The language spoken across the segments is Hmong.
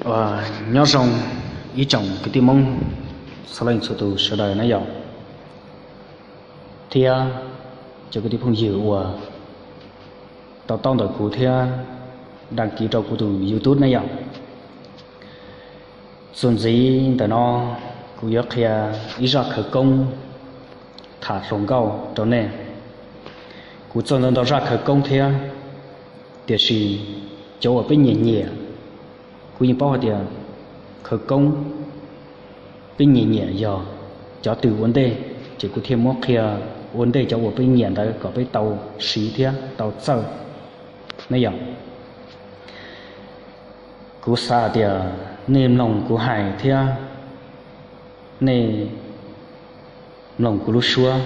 Uas nyob zoo ib tsoom kwv tij Hmoob txhua leej txhua tus sawv daws na yom, thiab cov kwv tij phooj ywg uas tau taub ntawm kuv thiab đăng ký rau kuv tus YouTube na yom. Txuas ntxiv ntawm no kuv yuav qhia ib zaj khawv koob tham hluas nkauj rau nej. Kuv txawj ntau ntau zaj khawv koob thiab, tiam sis cov uas peb nyiam nyiam, kuv yeej paub hais tias khawv koob peb nyiam nyiam yog cov twg ua ntej, ces kuv thiaj muab qhia ua ntej cov uas peb nyiam ntawd kom peb tau siv thiab tau txawj ne yom. Kuv xav hais tias nej mloog kuv hais thiab nej mloog kuv lub suab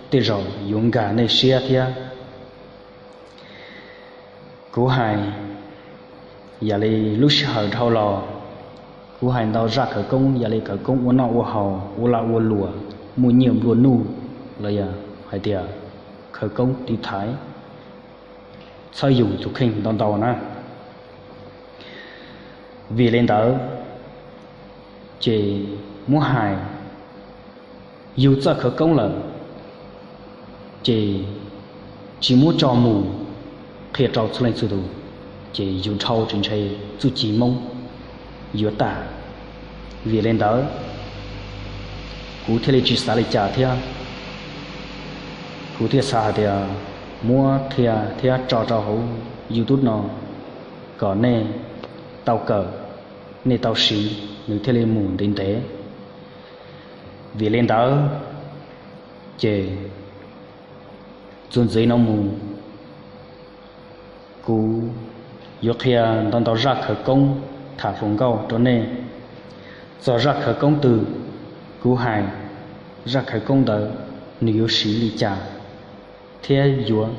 tej zaum yuav nkag nej siab thiab. Kuv hais yam li lub sij hawm dhau los, kuv hais ntau zaj khawv koob yam li khawv koob ua noj ua haus, ua lag ua luam, muaj nyiaj nplua nuj, los yog hais tias khawv koob tiv thaiv, txhawb yus tus kheej ntau ntau na. Vim li ntawd, ces muab hais, yus txawj khawv koob lawm, ces tsis muab tso mus qhia rau txhua leej txhua tus, ces yus dhau tsis ntshe txuj ci Hmoob yuav tag. Vim li ntawd, kuv thiaj li tsis xav li cas thiab. Kuv thiaj xav hais tias muab qhia thiab tso rau hauv YouTube no kom nej tau kawm, nej tau siv, nws thiaj li mus ntev ntev. Vim li ntawd, ces txuas ntxiv no mus, kuv yuav qhia ntau ntau zaj khawv koob tham hluas nkauj rau nej. Txog zaj khawv koob twg, kuv hais zaj khawv koob ntawd nws yuav siv li cas thiab yuav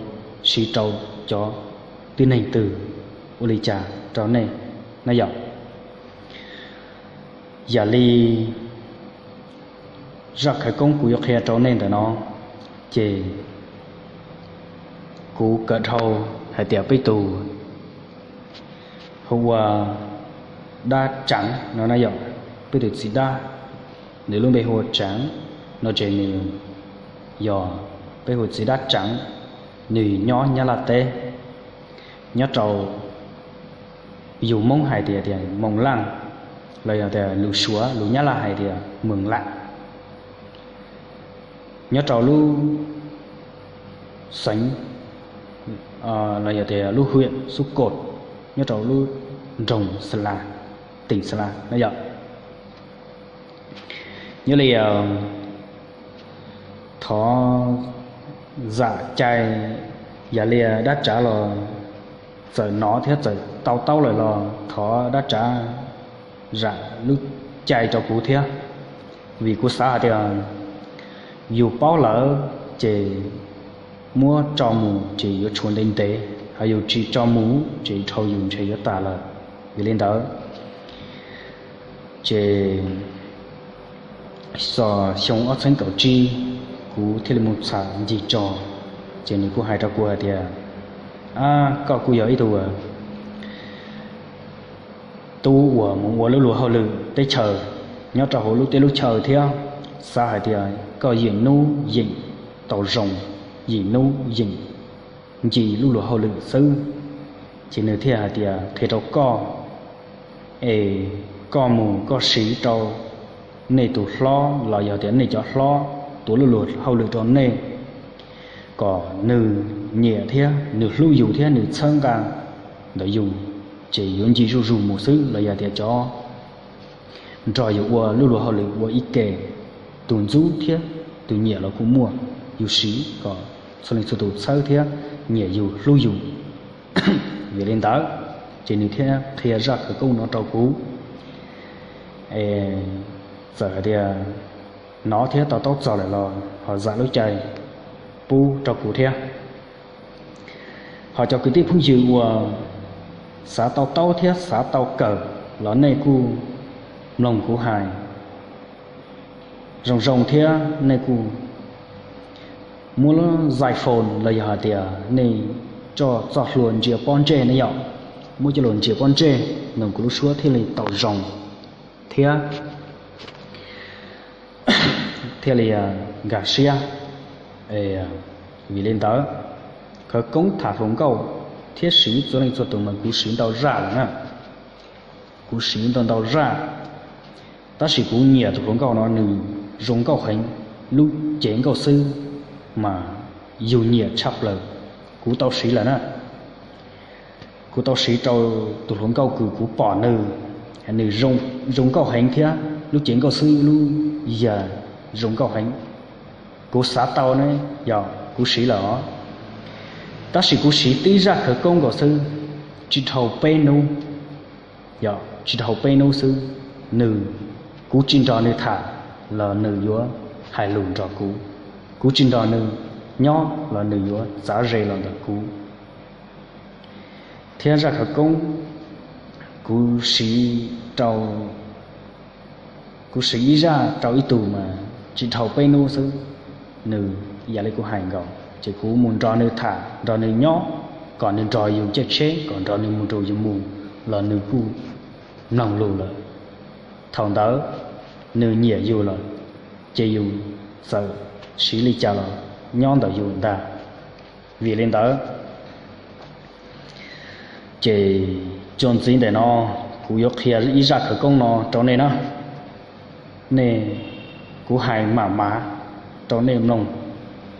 siv rau cov tib neeg twg ua li cas rau nej na yom. Yam li zaj khawv koob kuv yuav qhia rau nej ntawm no, ces kuv kawm dhau hais tias peb tus hu ua dab Tsaav no na yom, peb tus txiv dab, nws lub npe hu ua Tsaav no ces nws yog peb hu txiv dab Tsaav, nws nyob Nyab Laj teb, nyob rau yus Hmoob hais tias tias Moos Laj, los yog tias lus Suav lus Nyab Laj hais tias Mường Lạ. Nyob rau lub xeev, los yog tias lub huyện Xúc Cột, nyob rau lub nroog Sa La, tỉnh Sa La na yom. Nyob li thov zam cai, yam li dab Tsaav los txawm hnov thiab txawm tau taub lawm los thov dab Tsaav zam lub cai rau kuv thiab, vim kuv xav hais tias yus paub lawm ces muab tso mus ces yuav tshuav ntev ntev, ho yus tsis tso mus ces dhau yus ntshe yuav tas lawm. Vim li ntawd ces xyoo ob txhiab kaum tsib kuv thiaj li mus txham ncig tso, ces nws kuj hais rau kuv hais tias, a, koj kuj yog ib tug tub uas mus ua lub luag hauj lwm teb chaws nyob rau hauv lub teb lub chaw thiab, xav hais tias koj yeem hnub yeem tau zoo, yeem hnub yeem ncig lub luag hauj lwm xwb, ces nws thiaj hais tias qhia rau koj, es koj mus koj siv rau nej tus hlob los yog tias nej cov hlob tuav lub luag hauj lwm rau nej, kom nws nyiam thiab nws hlub yus thiab nws txhawb nqa ntawm yus, ces yuav ncig zuj zus mus xwb los yog tias cov nrog yus ua lub luag hauj lwm ua ib ke, tus ntxub thiab tus nyiam los kuj muaj, yus siv kom txhua leej txhua tus txhawb thiab nyiam yus hlub yus. Vim li ntawd, ces nws thiaj qhia zaj khawv koob no rau kuv. Txawm hais tias hnov thiab tau taub txog lawm los ho zam lub cai pub rau kuv thiab. Ho cov kwv tij phooj ywg uas xav tau taub thiab xav tau kawm los nej kuj mloog kuv hais zoo zoo thiab nej kuj muab lub iPhone los yog hais tias nej tso txoj hlua ntsia pob ntseg ne yom, muab coj los ntsia pob ntseg, no kuv lub suab thiaj li tau zoo thiab thiaj li nkag siab. Vim li ntawd, khawv koob tham hluas nkauj thiab siv txhua leej txhua tus mas kuv siv ntau zaj lawm na. Kuv siv ntau ntau zaj, tab sis kuv nyiam tus hluas nkauj no nws zoo nkauj heev, lub cev nkauj xwb mas yus nyiam tshaj plaws. Kuv tau siv lawm na. Kuv tau siv rau tus hluas nkauj kws kuv pom nws, nws zoo nkauj heev thiab lub cev nkauj xwb lub yag zoo nkauj heev. Kuv xav tau ne, yog kuv siv lawm os. Tab sis kuv siv tib zaj khawv koob nkaus xwb, tsis dhau peb hnub, yog tsis dhau peb hnub xwb, nws, kuv tsis nrog nws tham los nws yuav hais lus nrog kuv, kuv tsis nrog nws nyob los nws yuav txav ze los ntawm kuv. Thiab zaj khawv koob, kuv siv rau, kuv siv ib zaj rau ib tug mas tsis dhau peb hnub xwb, nws, yam li kuv hais nkaus, ces kuv mus nrog nws tham, nrog nws nyob, kom nws nrog yus caij tsheb, kom nrog nws mus rau yus mus, los nws kuj mloog lus lawm. Thaum ntawd nws nyiam yus lawm, ces yus txawm siv li cas los nyob ntawm yus ntag. Vim li ntawd, ces txuas ntxiv ntawm no kuv yuav qhia ib zaj khawv koob no rau nej na. Nej, kuv hais mam mam rau nej mloog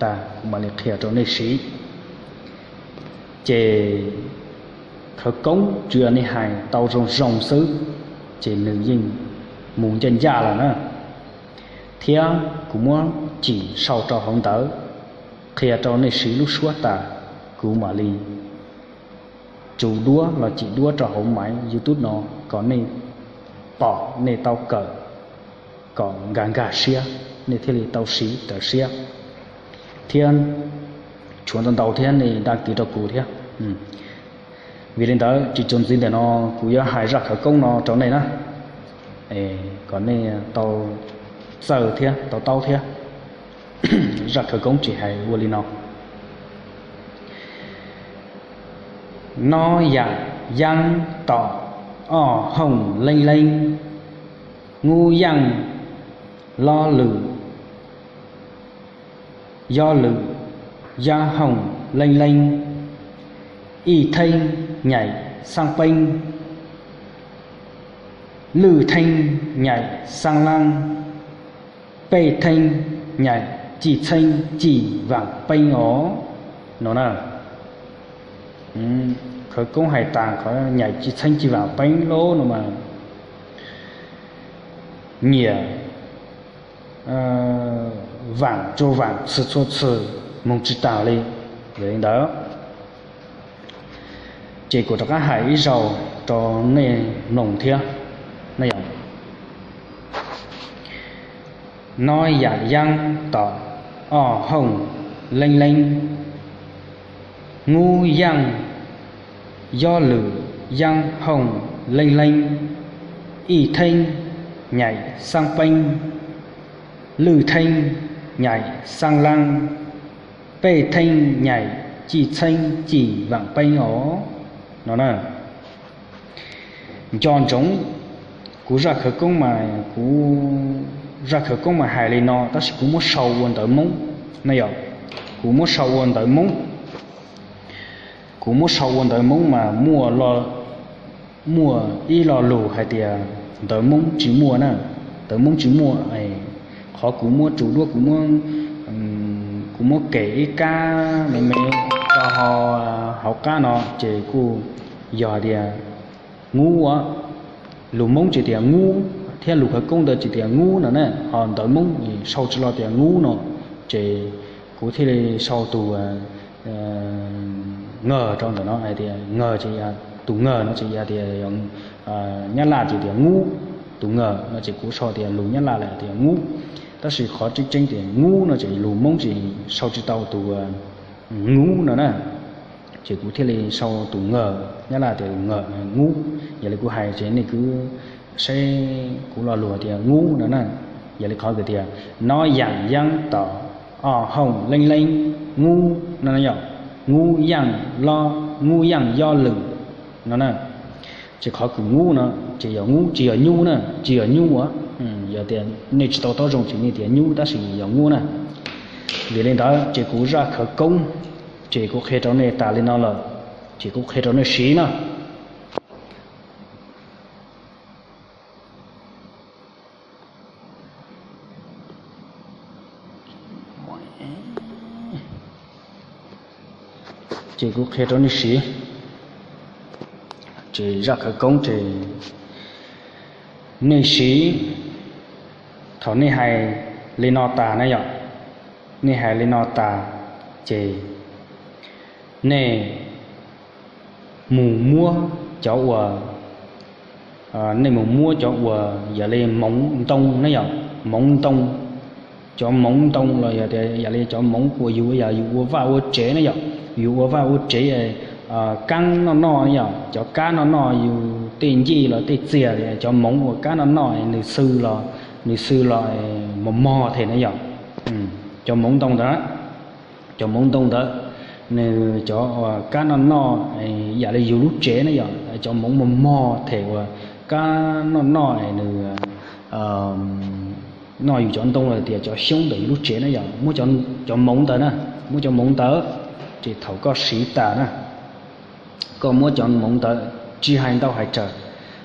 tag kuv mam li qhia rau nej siv. Ces khawv koob tsuas yog nej hais tau zoo zoo xwb, ces nws yeej mus ncaj ncaj lawm na. Thiab kuv muab cim sau rau hauv ntawv, qhia rau nej siv lub suab tas, kuv mam li tsuv duab los cim duab rau hauv maiv YouTube no kom nej pom, nej tau kawm, kom nkag nkag siab, nej thiaj li tau siv raws siab. Thiab tshuav ntau ntau thiab nej dag kis rau kuv thiab. Vim li ntawd tsis txuas ntxiv ntawm no, kuv yuav hais zaj khawv koob no rau nej na, kom nej tau txawj thiab tau taub thiab. Zaj khawv koob tsis hais ua li no: Nov yam yaab tom, ob hooj leeb leeb, nub yaaj lob lwm, yob lwm yaab hooj leeb leeb, ib theeb nyaim xaab peeb, lwj theeb nyaim xaab laab, pej theeb nyaim cij txheeb cij vaam peeb os. No na, khawv koob hais tas qhov nyaim cij txheeb cij vaam peeb lub no mas nyiam vaam txhua vaam txhwm txhua txhwm moog tsis taag li. Yog li ntawd ces kuv rov qab hais ib zaug rau nej mloog thiab. Nov yam yaab tom, ob hooj leeb leeb, nub yaaj yob lwm yaab hooj leeb leeb, ib theeb nyaim xaab peeb, lwj theeb nyaim xaab laab, pej theeb nyaim cij txheeb cij vaam peeb os. No na, nco ntsoov, kuv zaj khawv koob mas kuv, zaj khawv koob mas hais li no tab sis kuv muab sau ua ntawv Moob na yom. Kuv muab sau ua ntawv Moob, kuv muab sau ua ntawv Moob mas muaj, muaj ib lo lug hais tias ntawv Moob tsis muaj na, ntawv Moob tsis muaj. Qhov kuv muab tsuv duab, kuv muab, kuv muab kem ib kab me me rau hauv qab no ces kuj yog tias ngub, lug Moob ces tias ngub, thiab lug khawv koob ntawd ces tias ngub no na, ho ntawv Moob sau tsis lo tias ngub no, ces kuv thiaj li sau tug ngawg rau ntawm no hais tias ngawg ces, tus ngawg no ces yog tias Nyab Laj ces tias ngub, tus ngawg no ces kuv sau tias lug Nyab Laj lawm tias ngub, tab sis qhov tseeb tseeb tias ngub no ces lug Moob ces sau tsis tau tus ngub no na, ces kuv thiaj li sau tus ngawg, Nyab Laj tias tus ngawg, ngub. Yog li kuv hais ces nej kuj saib kuv lo lug tias ngub no na. Yog li qhov tias nov yaam yaab tom, ob hooj leeb leeb, ngub no yog ngub yaaj lob, ngub yaaj yob lwm no na. Ces qhov kws nyub no ces yog nyub, tsis yog nyub na, tsis yog nyub as. Yog tias nej tsis tau taub zoo ces nej tias nyub tab sis yog nyub na. Vim li ntawd ces kuv zaj khawv koob ces kuv qhia rau nej tas li no lawm, ces kuv qhia rau nej siv na. Ces kuv qhia rau nej siv, ces zaj khawv koob ces nej siv, thaum nej hais li no tas na yom, nej hais li no tas, ces nej mus muab cov uas, nej mus muab cov uas yog li moov ntoo na yom, moov ntoo, cov moov ntoo los yog tias yog li cov moov uas yus, yog yus ua vaj ua tsev na yom, yus ua vaj ua tsev, kaab noj noj na yom, cov kab noj noj yus tej ncej los tej txiag, cov moov uas kab noj noj nws xw los, nws xw los mos mos them na yom, cov moov ntoo ntawd, cov moov ntoo ntawd, nws cov kab noj noj yam li yus lub tsev na yom, cov moov mos mos them uas kab noj noj nws noj yus cov ntoo los tias cov xyoob ntawm yus lub tsev na yom, muab cov moov ntawd na, muab cov moov ntawd, ces thaum koj siv tas na, koj muab cov moov ntawd tsis hais ntau hais tsawg,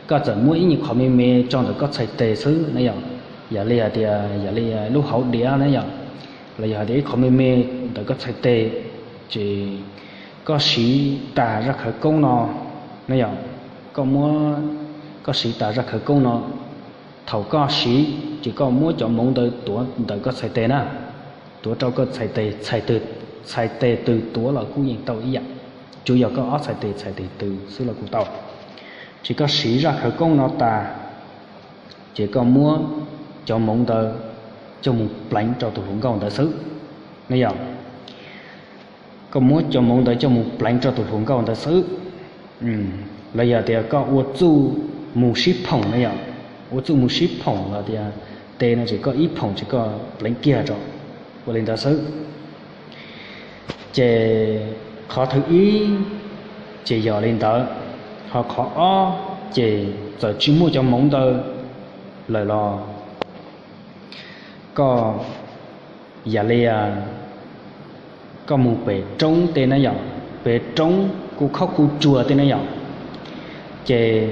koj txawm muab ib nyuag qhov me me tso ntawm koj txhais tes xwb na yom, yam li hais tias yam li lub hauv diav na yom, los yog hais tias ib qhov me me ntawm koj txhais tes, ces koj siv tas zaj khawv koob no na yom, koj muab, koj siv tas zaj khawv koob no, thaum koj siv ces koj muab cov moov ntawd tuav ntawm koj txhais tes na, tuav rau koj txhais tes, txhais tes twg tuav los kuj yeej tau ib yam, tsuav yog koj ob txhais tes txhais tes twg xwb los kuj tau. Ces koj siv zaj khawv koob no tas, ces koj muab cov moov ntawd coj mus pleev rau tus hluas nkauj ntawd xwb, ne yom. Koj muab cov moov ntawd coj mus pleev rau tus hluas nkauj ntawd xwb. Los yog tias koj ua txuj mus sib phoom ne yom, ua txuj mus sib phoom los tias tes no ces koj ib phoom ces koj pleev kiag rau, ua li ntawd xwb. Ces qhov thib ib ces yog li ntawd, ho qhov ob ces txawm tsis muaj cov moov ntawd lawm los koj yam li koj mus pem roob tej na yom, pem roob kuj khaub kuj tsuag tej na yom. Ces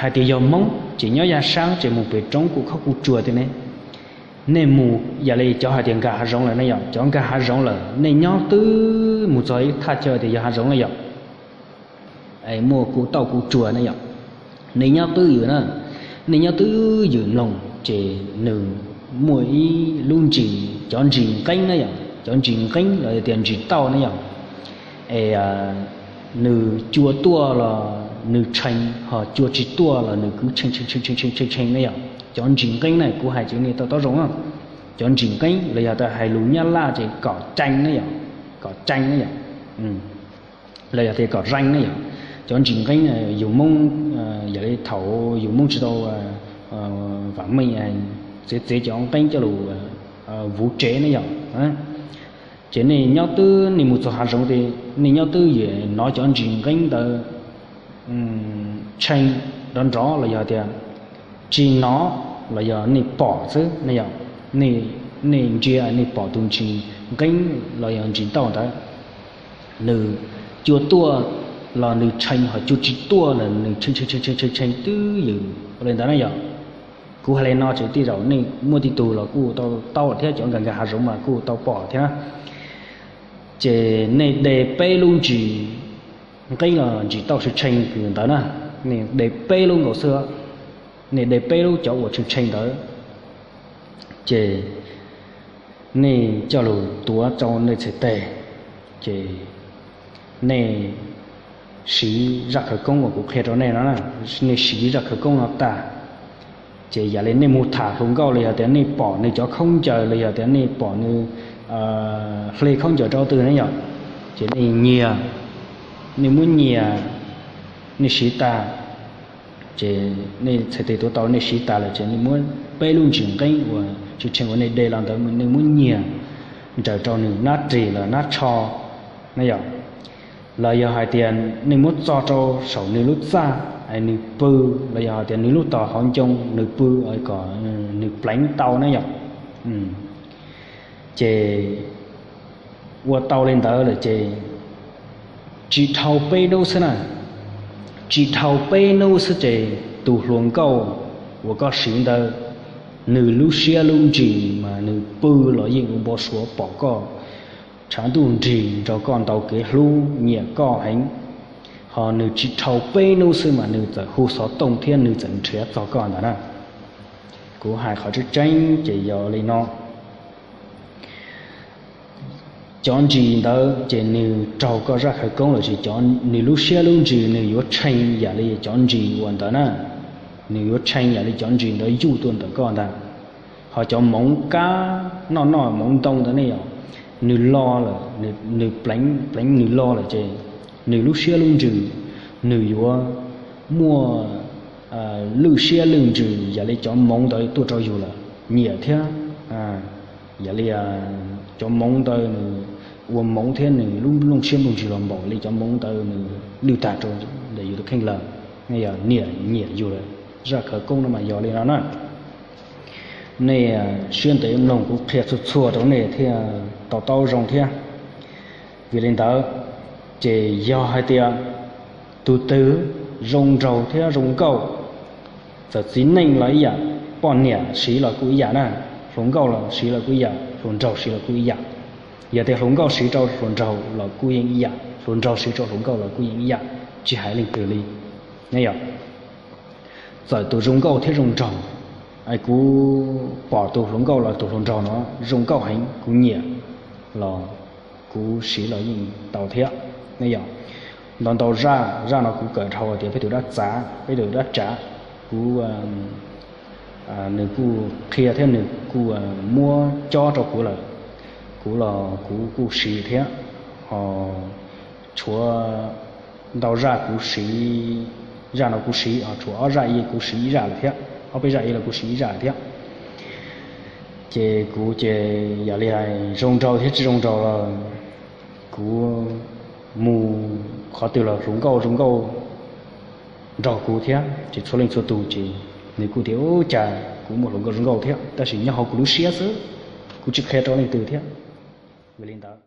hais tias yog Hmoob ces nyob yaj saab ces mus pem roob kuj khaub kuj tsuag tej ne. Nej mus yam li cov hais tias nkag hav zoov lawm ne yom, cov nkag hav zoov lawm nej nyob twb mus txog ib thaj chaw tias yog hav zoov ne yom, muaj kuj tauj kuj tsuag ne yom. Nej nyob twb ywm na, nej nyob twb ywm mloog ces nws muaj ib lub ntsis, cov ntsis nqeeb na yom, cov ntsis nqeeb los tias ntsis tauj ne yom. Es nws cua tuaj los nws tshee, ho cua tsis tuaj los nws kuj tshee tshee tshee tshee tshee ne yom. Cov ntsis nqeeb na kuv hais ces nej tau taub zoo na. Cov ntsis nqeeb los yog tias hais lus Nyab Laj ces kom cai ne yom, kom cai ne yom, los yog tias kom zai ne yom. Cov ntsis nqeeb yus Hmoob, yam li thaum yus Hmoob tsis tau vam meej, txiav txiav cov nqeeb coj lug vuv tsev ne yom. Ces nej nyob twb, nej mus txog hav zoov ces nej nyob twb yuav hnov cov ntsis nqeeb ntawd tshee nrov nrov los yog tias tsis hnov los yog nej pom xwb ne yom. Nej ntsia nej pom tus ntsis nqeeb los yog ntsis tauj ntawd, nws cua tuaj los nws tshee, ho cua tsis tuaj los nws tshee tshee tshee tshee twb ywm li ntawd na yom. Kuv hais li no ces tej zaum nej muaj tej tug los kuj tau taub thiab, cov nkag nkag hav zoov mas kuj tau pom thiab. Ces nej de peb lub ntsis nqeeb los ntsis tauj tshee tshee ntawd na, nej de peb lub nkaus xwb, nej de peb lub cov uas tshee tshee ntawd, ces nej coj lug tuav rau nej txhais tes, ces nej siv zaj khawv koob uas kuv qhia rau nej no, nej siv zaj khawv koob no tag, ces yam li nej mus tham hluas nkauj los yog tias nej pom nws cov khaub ncaws los yog tias nej pom nws hle khaub ncaws rau twg ne yom, ces nej nyiag, nej muab nyiag, nej siv tag, ces nej txhais tes tuav tau nej siv tas lawm ces nej muab peb lub ntsis nqeeb uas tshee tshee uas nej de los ntawd nej muab nyiag nraws rau nws nab ris los nab tsho ne yom, los yog hais tias nej muab txo rau saum nws lub txaj, nws pw, los yog hais tias nws lub tog hauv ncoo nws pw kom nws pleev tau na yom. Ces ua tau li ntawd lawm ces tsis dhau peb hnub xwb na, tsis dhau peb hnub xwb ces tus hluas nkauj uas koj siv ntawd, nws lub siab lub ntsws mas nws pw los yeej ua npau suav pom koj, tshav ntuj nrig nrog koj ntaus kev hlub nyiam koj heev. Ho nws tsis dhau peb hnub xwb mas nws txawm hu xov tooj thiab nws txawm nrhiav txog koj ntawd na. Kuv hais qhov tseeb tseeb ces yog li no, cov ntsis ntawd ces nws raug koj zaj khawv koob lawm ces nws lub siab lub ntsws nws yuav tshee yam li cov ntsis uas ntawd na, nws yuav tshee yam li cov ntsis ntawd yuj tuaj ntawm koj ntag. Ho cov moov kab noj noj moov ntoo ntawd ne yom, nws lo lawm, nws pleev pleev nws lo lawm ces nws lub siab lub ntsws nws yuav muaj lwj siab lwj ntsws yam li cov moov ntawd tuaj rau yus lawm, nyiam thiab. Yam li cov moov ntawd nws ua moov thiab nws lub nplooj siab nplooj ntsws los npaum li cov moov ntawd nws lwj tag rau ntawm yus tus kheej lawm, yog niam nyiam yus lawm. Zaj khawv koob no mas yog li no na. Nej siab ntev mloog kuv qhia txhua txhua rau nej thiaj to taub zoo thiab. Vim li ntawd, ces yog hais tias tus twg zoo nraug thiab zoo nkauj, txawm txiv neej los ib yam, poj niam siv los kuj ib yam na, hluas nkauj los siv los kuj ib yam, hluas nraug siv los kuj ib yam. Yog tias hluas nkauj siv rau hluas nraug los kuj yeej ib yam, hluas nraug siv rau hluas nkauj los kuj yeej ib yam, tsis hais leej twg li. Yog txawm tus zoo nkauj thiab zoo nraug, kuv pom tus hluas nkauj los tus hluas nraug no zoo nkauj heev kuv nyiam los kuv siv los yeej tau thiab. Yog ntau ntau zaj, zaj no kuv kawm dhau tias peb tus dab txav peb tus dab tsav, kuv nws kuj qhia thiab nws kuj muab cob rau kuv lawm, kuv los kuv kuj siv thiab. Ho tshuav ntau zaj kuv siv, zaj no kuv siv, ho tshuav ob zaj kuv siv ib zaj lawm thiab, ob peb zaj los kuv siv ib zaj lawm thiab. Ces kuv ces yam li hais zoo nraug thiab tsis zoo nraug los kuv mus qhov twg los hluas nkauj zoo nkauj nrog kuv thiab, ces txhua leej txhua tus ces nws kuj tias ub cas kuv muaj hluas nkauj zoo nkauj thiab, tab sis nyob hauv kuv lub siab xwb, kuv tsis qhia rau leej twg thiab. Vim li ntawd